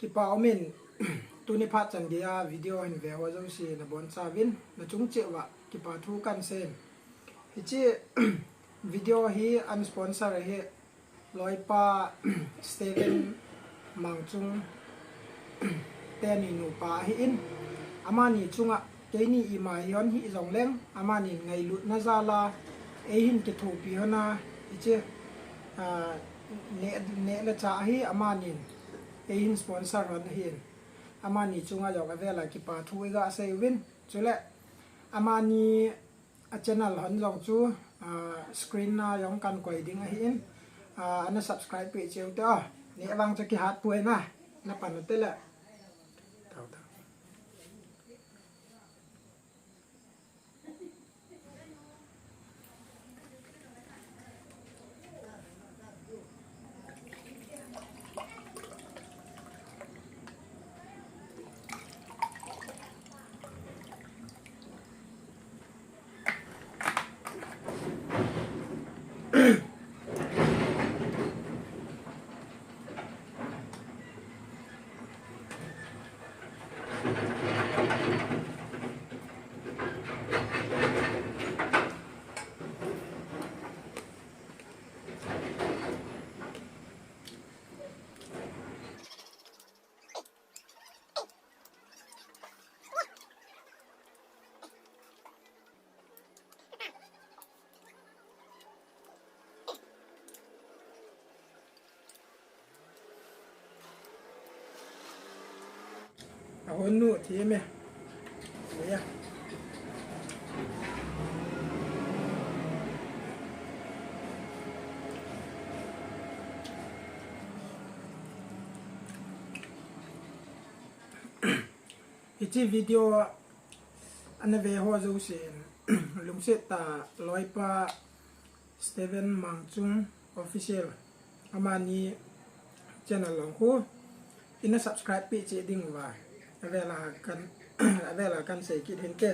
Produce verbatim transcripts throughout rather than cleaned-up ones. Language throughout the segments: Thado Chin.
Kipa umin, tuni phat chan geiya video hin ve ho jouse nabonchauvin, nachung cheh uva kipa thu kahin sei. Hiche video hi ana sponsor ahi, Loipa Steven Mangchung teni nupa ahin, amani chunga keini ima hi hon hih jongleng, amani ngailutna jal a, eihin kithopi hon a, hiche, ah, neh, neh le chah hi amani eihin sponsor hon ahin. Amani chunga jong avel a kipa thu iga sei uvin. Chule amani a channel hon jong chu, ah, screen a jong kahin koi ding ahin. Ah, ana subscribe peh cheh ute o. Neh vang chu kihat poi na. Napan ute le. Tau, tau. Ahon nu thi me. Oya. Hiche video ana ve ho jousen, lungset tah a Loipa Steven Mangchung Official, amani channel jong khu ina subscribe peh cheh diuva, avel a kahin, avel a kahin sei kit hinte.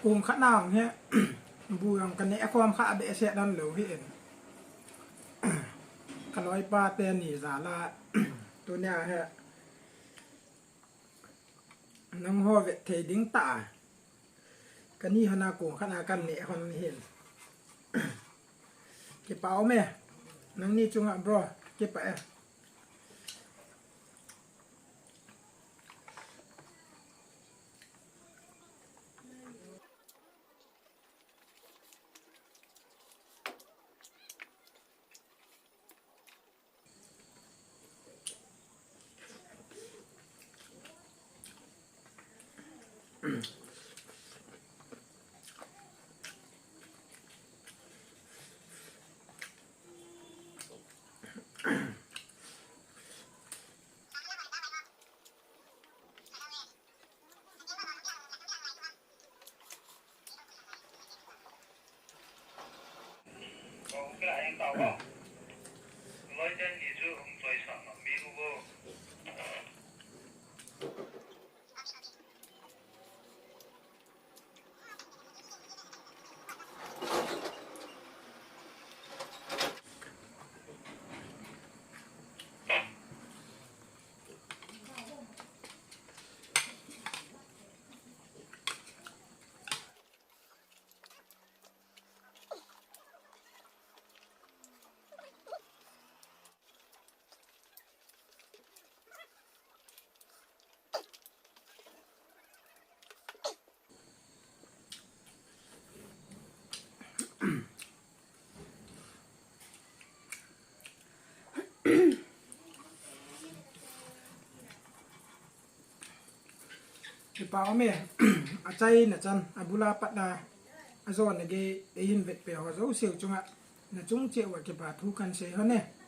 Kong khat na hi, bu jong kaneh khom kha behseh dan lou hi in. Ka loipa teni jal a, tunia hi, nangho vet thei ding tah a, kani hon a kong khat na kaneh hon hin. Kipa um e. Nangni chunga bro, kipah e. Kipa um e, achaina chan, abula patna, ajona gei, eihin vetpeh ho jouse chunga, nachung cheh uva kipa thu kahin sei lhon e.